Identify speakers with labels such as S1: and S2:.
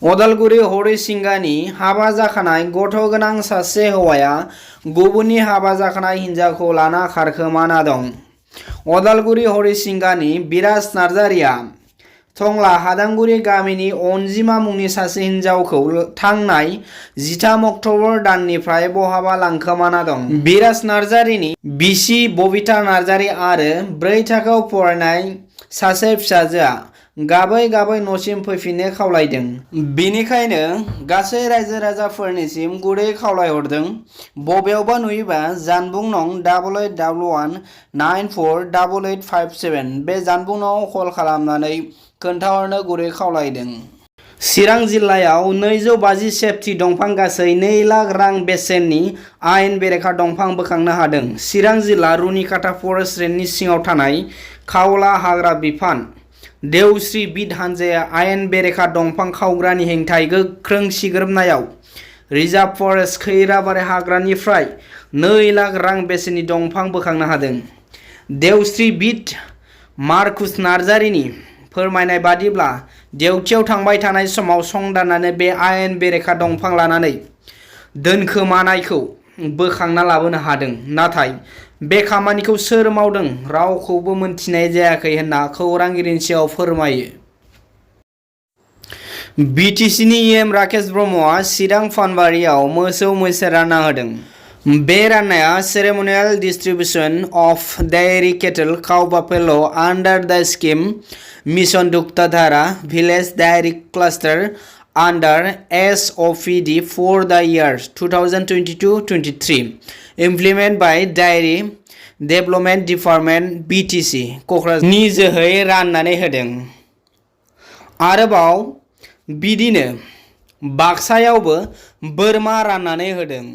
S1: उदालगुरि हरिसिंगानि हाबा जाखानाय गथ' गोनां सासे हौवाया गुबुननि हाबा जाखानाय हिन्जावखौ लाना खारखोमाना दं। उदालगुरि हरिसिंगानि बिराज नार्जारिया टंला हादांगुरि गामिनि अनजिमा मुंनि सासे हिन्जावखौ थांनाय 13 अक्ट'बर दाननिफ्राय बहाबा लांखोमाना दं। बिराज नार्जारिनि बिसि बबिता नार्जारि आरो 4 थाखोआव फरायनाय सासे फिसाजोआ गाबै गाबै न'सिम फैफिननो खावलायदों। बेनिखायनो गासै रायजो राजाफोरनिसिम गुरै खावलायहरदों। बबेयावबा नुयोबा जानबुं नं 8811948857 बे जानबुंआव कल खालामनानै खोन्थाहरनो गुरै खावलायदों। चिरां जिल्लायाव 250 सेफटि दंफां गासै 2 लाख रां बेसेननि आयेन बेरेखा दंफां बोखांनो हादों। चिरां जिल्ला रुनिकाटा फरेस्ट रेन्जनि सिङाव थानाय खावला हाग्रा बिफान देवस्रि बिट हानजाया आयेन बेरेखा दंफां खावग्रानि हेंथायै गोख्रों सिग्रोमनायाव रिजार्भ फरेस्ट खैराबारि हाग्रानिफ्राय 2 लाख रां बेसेननि दंफां बोखांनो हादों। देवस्रि बिट मार्कुस नार्जारिनि फोरमायनाय बादिब्ला देवथियाव थांबाय थानाय समाव संदाननानै बे आयेन बेरेखा दंफां लानानै दोनखोमानायखौ बोखांना लाबोनो हादों। नाथाय बे खामानिखौ सोर मावदों रावखौबो मोनथिनाय जायाखै होनना खौरांगिरिनि सिगाङाव फोरमायो। बिटिसिनि एम राकेश ब्रह्मआ चिरां फानबारियाव मोसौ मैसो रानना होदों। बे राननाया ceremonial distribution of dairy cattle cow buffalo' under the scheme mission Duktadhara village dairy cluster under SOPD for the years 2022-23 implement by dairy development department BTC क'क्राझारनि जोहै राननानै होदों। आरोबाव बिदिनो बाक्सायावबो बोरमा राननानै होदों।